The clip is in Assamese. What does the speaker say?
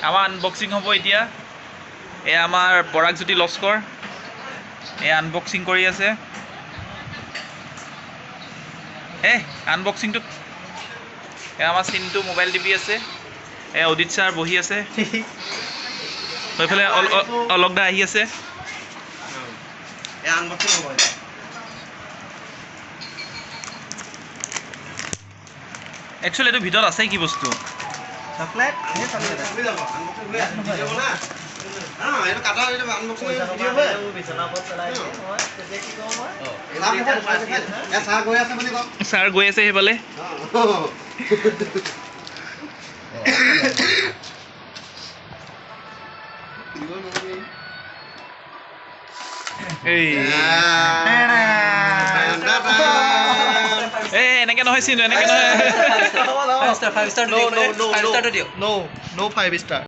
আমাৰ আনবক্সিং হ'ব এতিয়া। এয়া আমাৰ পৰাগজ্যোতি লস্কৰ, এয়া আনবক্সিং কৰি আছে। এ আনবক্সিংটো, এয়া আমাৰ চিনটো মোবাইল টিপি আছে। এয়া অদিত ছাৰ বহি আছে। সেইফালে অলক দা আহি আছে। একচুৱেলি এইটো ভিতৰত আছে কি বস্তু? চকলেট। ছাৰ গৈ আছে সেইফালে। এই এনেকে নহয় চিনো, এনেকে নহয়। No, no, 5 star.